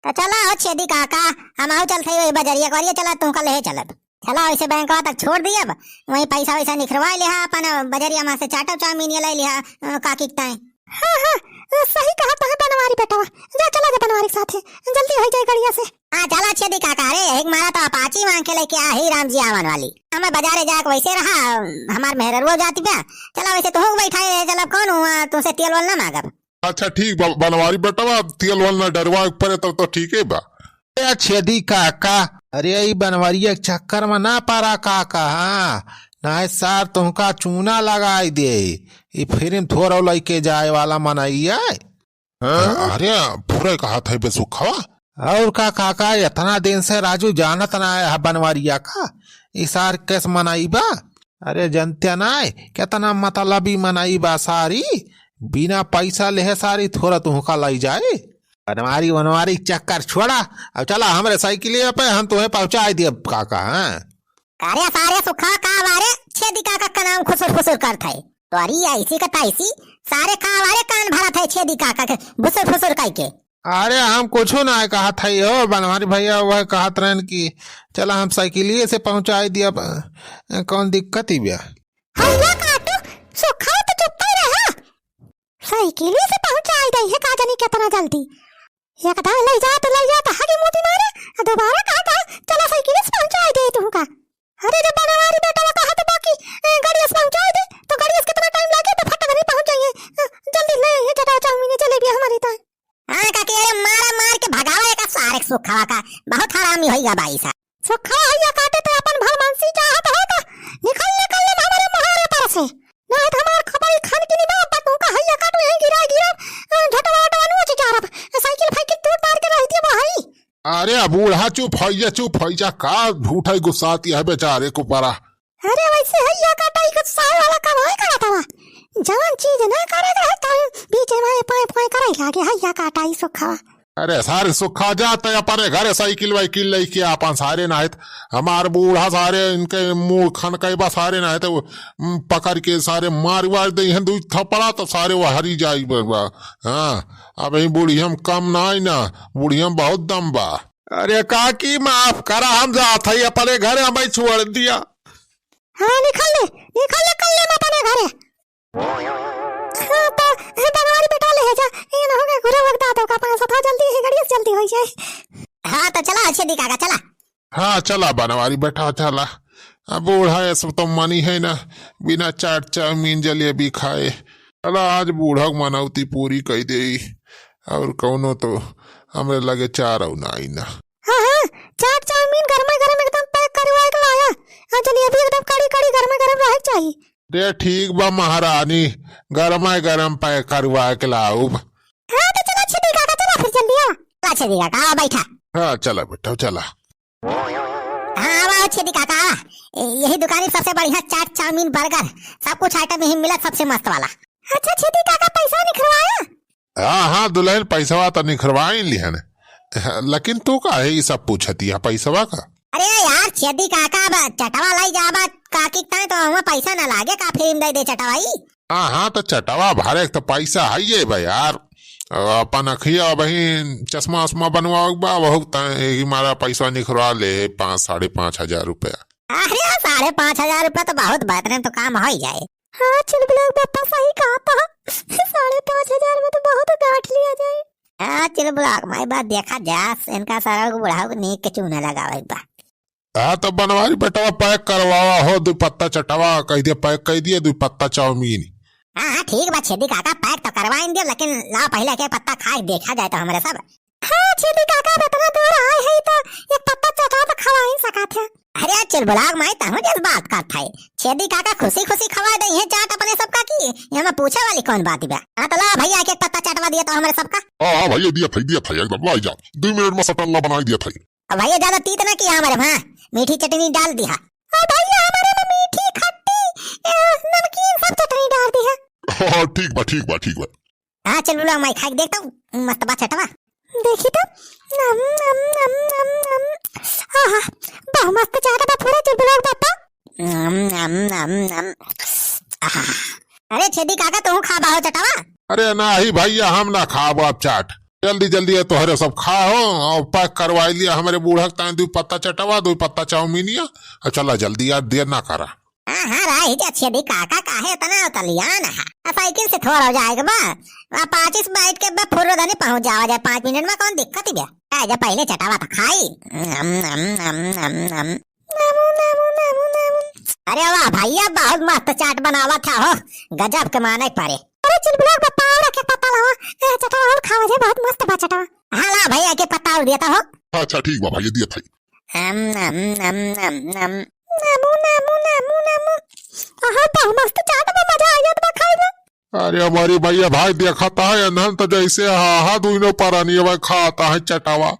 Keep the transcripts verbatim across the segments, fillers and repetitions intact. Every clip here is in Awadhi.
तो चला हो छेदी काका, हमहू चलत हई वही बजरिया करिया, चला तुहका लेहे चलब। चला वैसे बैंकवा तक छोड़ दियब, वहीं पैसा वैसा निखरवा लिहा, अपन बजरिया मा से चाटो चाउमीन ये ले लिहा, अ, काकी के ताई। हाँ, हाँ, अ, सही कहा तहे बनवारी बेटवा। जा चला जा बनवारी के साथे, जल्दी होइ जाए गड़िया से। हाँ, चला छेदी काका, अरे एक मारा तो अपाची मांग के लेके आ ही राम जी आवन वाली। हमें बजारे जाके वैसे रहा, हमार मेहररुआ जाती बा। चला वैसे तुहू बैठा है, चला कौन हुआ, तुमसे तेल वाल ना मांगब। अच्छा ठीक बा, बनवारी बेटवा, तेल वाल ना डरवा पड़े तब तो ठीक है बा। ए छेदी काका, अरे ई बनवरिया के चक्कर में ना पड़ा काका, हाँ, नाहीं सार तुहका चूना लगाई दे। ई फिल्म थोड़ा लइके जाए वाला मनइया। हाँ? अरे, पूरे कहत है बे सुखवा। और का काका, इतना दिन से राजू जानत ना है बनवरिया का, ई सार केस मनइबा? अरे जनते नाहीं, कितना मतलबी मनइबा सारी, बिना पैसा लेहे सारी थोड़ा तुहका लाई जाए। बनवारी वनवारी चक्कर छोड़ा, अब चला हमरे साइकिलिया पे, हम तुहे पहुँचाई दियब काका। हाँ। अरे सारे सुखा का बारे छेदी काका का नाम खुसुर फुसुर करत है। तो अरे ऐसी का तैसी, सारे का बारे कान भरत है छेदी काका के फुसुर फुसुर कई के। अरे हम कुछो ना कहत है हो बनवारी भैया, वह कहत रहन कि चला हम साइकिलिए से पहुँचाई दियब, अ, कौन दिक्कत ही बा? हैया काटू, सुखा तो चुप्पे रहा। साइकिल से पहुँचाई दे है, का जानी कितना जल्दी। एक दाई लई जा तो लई जा तो हगी मुती मारे, आ दोबारा कहा था, "चला साइकिल से पहुँचाई दे तुहका।" अरे जब बनवारी बेटवा कहा तो बाकी, ए, गाड़ी से पहुँचाई दे, तो गाड़ी से कितना टाइम लागे, तो फटाक नहीं पहुँच जाइए। अ, जल्दी ले आइए, चटावा चाउमीन, जलेबी हमारी ताई। हाँ काकी, अरे मारा मार के भगावा एक सारे सुखवा का, बहुत हरामी होइगा बाई सा। सुखवा हैया काटे तो अपन भलमानसी चाहत है तो निकल निकल ले हमारे मोहारे पर से। नाहीं तो हमार खपड़ी खान की निभा, अब तुमका हैया काटू, यहीं गिरा गिरा, अ, झटवा उटवा नोच जारब। साइकिल फाइकिल तोड़ तार के रह दिया भाई। अरे बूढ़ा चुप हैया, चुप हैया, का झूठा ही गुस्साती है बेचारे को परा। अरे वैसे हैया काटा ही कुछ साल वाला काम है करत हवा। जवन चीज ना करे रहे तो बीच में पाए पाए करे लागे हैया काटा ही सुखवा। अरे सारे सुखा जात है अपने घरे साइकिल वाइकिल लेके आपन सारे नाहित। हमार बूढ़ा सारे इनके मुंह खन कई बा सारे नाहित, वो, उम, पकड़ के सारे मार वार दे हैं दू थपड़ा तो सारे वो हरी जाई बा। हाँ, अब ही बुढ़िया में कम ना आई ना, बुढ़िया में बहुत दम बा। अरे काकी माफ करा, हम जात है अपने घरे, हमें छोड़ दिया। हाँ निकल ले, निकल ले, कल ले अपने घरे। हाँ, तो, ए, बनवारी बेटा ले जा। ए, ना हो गया, घुरे वक्त आतो का पाँच सौ था, जल्दी ही, गाड़ी से जल्दी हो जाए। हाँ, तो चला, अच्छे दिखा का, चला। हाँ, चला, बनवारी बेटा, चला। अब बूढ़ा ऐसा तो मनी है ना, बिना चाट, चाउमीन, जलेबी खाए। चला, आज बूढ़ा की मनौती पूरी कई देई। और कौनो तो हमरे लगे चार और ना आई ना। हाँ, हाँ, चाट, चाउमीन गरमा गरम एकदम पैक करवा के लाया। हाँ, जलेबी एकदम कड़ी, कड़ी गरमा गरम रहे के चाहिए। रे ठीक बा महारानी, गरमा गरम पैक करवा के लाउब। हाँ, तो चला छेदी काका, चला फिर जल्दी आवा। चला छेदी काका, आवा बैठा। हाँ, चला बेटा, चला। हाँ, आवा छेदी काका, आवा। ए, यही दुकानी सबसे बढ़िया चाट, चाउमीन, बर्गर, सब कुछ आइटम यही मिलत, सबसे मस्त वाला। अच्छा छेदी काका, पैसा निकलवाया? हाँ, हाँ, दुल्हन पैसवा तो निकलवाई लिहन, लेकिन तू काहे ई सब पूछती है पैसवा का? अरे यार, छेदी काका, अब चटवा लाई जाबा काकी के ताई, तो हमें पैसा ना लागे का, फ्री में दे दे चटवाई? हाँ, हाँ, तो चटवा भरे के तो पैसा है ये बा यार। अपन अखिया वही चश्मा उश्मा बनवाओ बा, वहू ताई मारा पैसा निकलवा ले पाँच, साढ़े पाँच हजार रुपया। अरे, साढ़े पाँच हजार रुपया तो बहुत बा, इतने में तो काम हो ही जाए। हाँ, चुलबुला बापा सही कहा था। साढ़े पाँच हजार में तो बहुत गांठ लिया जाए। हाँ, चुलबुला माई बात देखा जा, इनका सारा को बुढ़ाओ को नीक के चूना लगावे के बा। हाँ, तो बनवारी बेटवा पैक करवावा हो, दो पत्ता चटवा कह दिया, पैक कह दिया, दो पत्ता चाउमीन। हाँ, हाँ, ठीक बा छेदी काका, पैक तो करवाइन दिया, लेकिन ला पहले एक पत्ता खा के देखा जाए तो हमरे सब। हाँ, छेदी काका, अब इतना दूर आए हैं तो एक पत्ता चटवा तो खवा ही सका थे। अरे यार, चुलबुला माई, तहूँ जस बात करत है। छेदी काका खुशी खुशी खवा दे हैं चाट अपने सबका की, यहाँ में पूछे वाली कौन बात बा? हाँ, तो ला भैया, एक एक पत्ता चटवा दिया तो हमरे सबका। हाँ, हाँ भैया, दिया था, दिया था, एकदम लाई जा, दो मिनट में सटल्ला बनाई दिया था। अब भैया, ज्यादा तीत ना किया हमारे, हाँ, मीठी चटनी डाल दिया। और भैया, हमारे में मीठी, खट्टी, अ, नमकीन सब चटनी डाल दिया। हाँ, हाँ, ठीक बा, ठीक बा, ठीक बा। हाँ, चुलबुला माई, खाई के देख तो, मस्त बा चटवा। देखी तो, नम, नम, नम, नम, नम। आहा, बहुत मस्त चाट बा पूरा चुलबुला बापा। नम, नम, नम, नम। आहा। अरे छेदी काका, तू खाबा हो चटवा? अरे नाही भैया, हम ना खाबो अब चाट। जल्दी जल्दी ये तोहरे सब खाओ और pack करवाई लिया हमरे बूढ़ा के ताईं दुइ पत्ता चटवा, दुइ पत्ता चाउमीनिया। और चला जल्दी यार, देर ना करा। हाँ, हाँ, रही जा छेदी काका, काहे इतना उतलियान है? आ साइकिल से थोड़ा हो जाएगा बा। आ पाँच इस बैठ के बा फुर्र धनी पहुँच जावा जाए पाँच मिनट में, कौन दिक्कत ही बे? आ जा पहले चटावा तो खाई। नम, नम, नम, नम, नम। नमू, नमू, नमू, नमू। अरे वाह भैया, बहुत मस्त चाट बनावा था हो, गजब के माने पड़े। अरे चुलबुला के पत्ता और रखे पत्ता लावा, ए, चटावा और खावा जाए, बहुत मस्त बा चटावा। हाँ ला भैया के पत्ता और दिया था हो। अच्छा ठीक बा भैया, दिया था। हम, नम, नम, नम, नम। नमू, नमू, नमू, नमू। आहा, बहुत मस्त चाट बा, मजा आ जात बा खाए में। अरे हमारी भैया भाई देखता है, एनहन तो जैसे हाहा दुइनो परानी अब खाता है चटावा।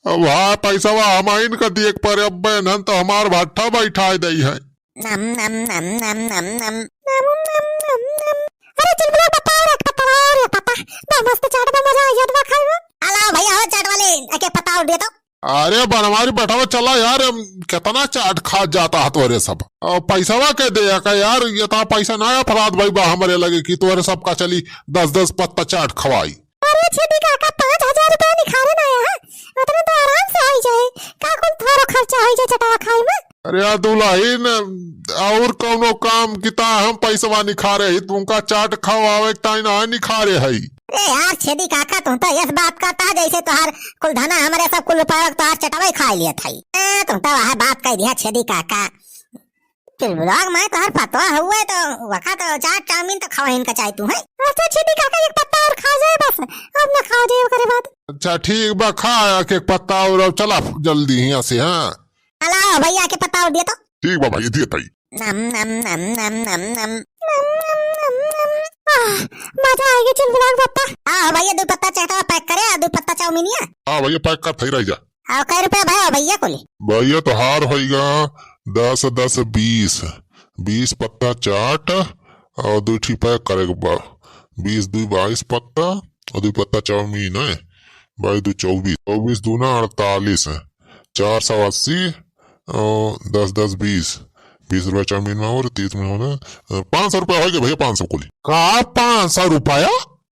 अब हाँ पैसावा हमाइन का दिए के परे, अब एनहन तो हमार भट्ठा बैठाए दई है। नम, नम, नम, नम, नम, नम। नम, नम, नम, नम। अरे चुलबुला पत्ता और एक पत्ता और एक पत्ता। बहुत मस्त चाट बा, मजा आ जात बा खाए में। अला भैया हो चाट वाले, एक पत्ता और दे तो। अरे बनवारी बैठावा चला यार, हम कितना चाट खा जाता है तोरे सब। और पैसावा के दे का यार, ये तो पैसा ना अपराध भाई बा हमरे लगे कि तोरे सबका चली दस दस पत्ता चाट खवाई। अरे छेदी काका, पाँच हजार रुपया निखारे ना आया है, उतना तो आराम से हो जाए। का कुल थारो खर्चा हो जाए चटावा खाई में? अरे यार दुल्हन, और कौनो काम किता हम पैसवा निखारे ही, तुमका चाट खवावे के ताई ना निखारे है। अरे यार छेदी काका, तुम तो यस बात करता है जैसे तोहार कुल धना हमरे सब कुल रुपया तोहार चटवाई खा लिया था। ए, तुम तो वह बात कह दिया छेदी काका। चुलबुला के माई तोहार पतवा हुए तो वखा तो चाट चाउमीन तो खवाइन का चाही तू है। अच्छा छेदी काका, एक पत्ता और खा जाए बस, अब ना खाओ जाए ओकरे बाद। अच्छा ठीक बा, खा एक, एक पत्ता और, अब चला जल्दी हियाँ से। हाँ। अलाओ भैया के पत्ता और दिया तो। ठीक बा भाई, दिए ताई। नम, नम, नम, नम, नम, नम। नम, नम, नम, नम। आह, मजा आ गया चुलबुला के पत्ता। हाँ भैया, दो पत्ता चटवा pack करे, और दो पत्ता चाउमीनिया। हाँ भैया, pack कर, थई रह जा। हाँ, कै रुपया भया भैया कुली? भैया, तोहार होइगा दस, दस, बीस, बीस पत्ता चाट और दो ठी pack करे के बा। बीस दुई बाईस पत्ता और दो पत्ता चाउमीन है। बाईस दो चौबीस, चौबीस दूना अड़तालीस है, चार सौ अस्सी, और दस दस बीस, बीस रुपया चाउमीन में और तीस में होना, पाँच सौ रुपया होइगा भैया, पाँच सौ कुली। का पाँच सौ रुपया?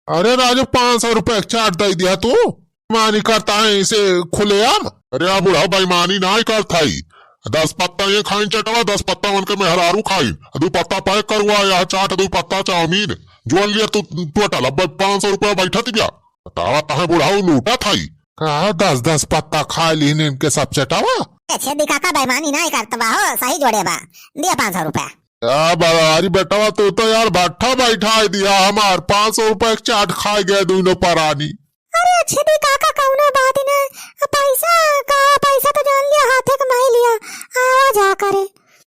अरे राजू, पाँच सौ रुपया के चाट दे दिया तू, बेईमानी करता है इसे खुलेआम। अरे आ बुढ़ा, बेईमानी नाहीं करत हई। दस पत्ता ये खाइन चटवा, दस पत्ता उनके मेहरारू खाइन, दो पत्ता pack करवा, यह चाट, दो पत्ता चाउमीन, जोन लिया तू total। अब पाँच सौ रुपया बैठत गया। बतावा तहे बुढ़ाऊ लूटत हई। का दस दस पत्ता खा लीन इनके सब चटावा? ए छेदी काका, बेईमानी नाहीं करत बा हो, सही जोड़े बा। दिया पाँच सौ रुपया। या बरारी बेटवा, तू तो यार भट्ठा बैठाए दिया हमार, पाँच सौ रुपया के चाट खाए गए दुइनो परानी। अरे छेदी काका, कौनो बात न, पैसा का, पैसा तो जान लिया, हाथे कमाई लिया, आवा जा करे।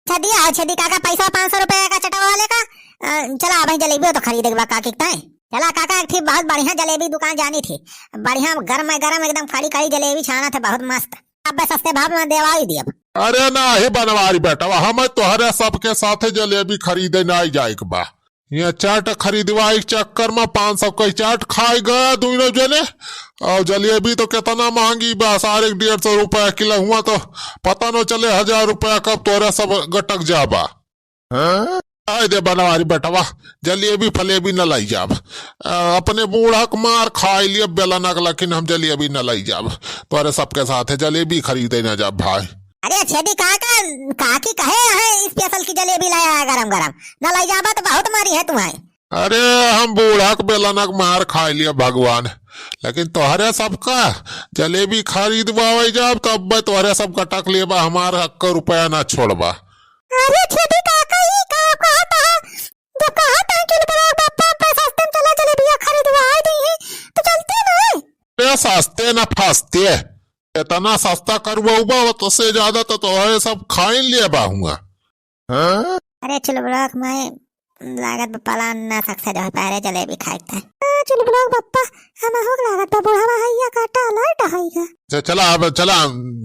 छेदी, आओ छेदी काका, पैसा पाँच सौ रुपया का चटवा वाले का, अ, चला अब जलेबी तो खरीदे के बा काकी के ताई। चला काका, एक ठी बहुत बढ़िया जलेबी दुकान जानी थी, बढ़िया गरम गरम एकदम कड़ी कड़ी जलेबी छाना थे, बहुत मस्त। अब सस्ते भाव में देवाई दियब। अरे नाही बनवारी बेटवा, हम तोहरे सबके साथे जलेबी खरीदे नाहीं जाए के बा। ये चाट खरीदवाई के चक्कर में पाँच सौ के चाट खाए गए दुइनो जने, और जलेबी तो कितना महंगी बा, साढ़े डेढ़ सौ रुपया किलो हुआ, तो पता न चले हजार रुपया कब तोहरे सब गटक जाबा। हाँ? आए दे बनवारी बेटवा, जलेबी फलेबी न लाई जाब। अ, अपने बूढ़ा के मार खाई लिया बेलनक, लेकिन हम जलेबी न लाई जाब। तोरे सबके साथे जलेबी खरीदे न जाब भाई। अरे छेदी काका, काकी कहे है special की जलेबी लाया है गरम गरम, न लाई जाबा तो बहुत मारी है तुम्हारी। अरे हम बूढ़ा के बेलनक मार खाई लिया भगवान, लेकिन तोहरे सबका जलेबी खरीदवावे जाब तब तोहरे सब गटक लेबा, हमार हक्का रुपया ना छोड़बा। अरे छेदी काका, ई का कहत ह? जब कहत ह कि बड़ा बापा पे सस्ते में चला जलेबिया खरीदवा दे, तो चलते नहीं। ए सस्ते न फस्ते, इतना सस्ता करवाउबा, तो से ज्यादा तो तोहरे सब खाइन लेबा हुआ। हाँ? अरे चुलबुला के माई, लागत बा plan ना success हो पाए रे जलेबी खाए के। हाँ, चुलबुला के बप्पा, हम हो लागत बा बुढ़ावा हैया काटा alert होइगा। अच्छा, चला, अब चला,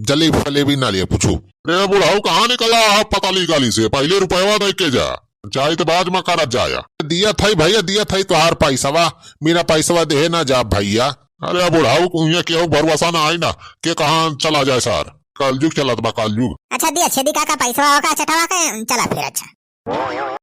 जलेबी फलेबी ना लिया, पूछू। रे बुढ़ाऊ, कहाँ निकला है पता निकाली से? पहले रुपया दे के जा, चाहे तो बाद में करत जाया। दिया था भैया, दिया था तोहार पैसवा, बिना पैसवा देहे ना जा भैया। अरे बुढ़ाऊ, कुइया केहू भरोसा ना आई ना, के कहाँ चला जाए सार। कलयुग चलत बा, कलयुग। अच्छा, दिया छेदी काका पैसवा ओका चटवा के, चला फिर, अच्छा।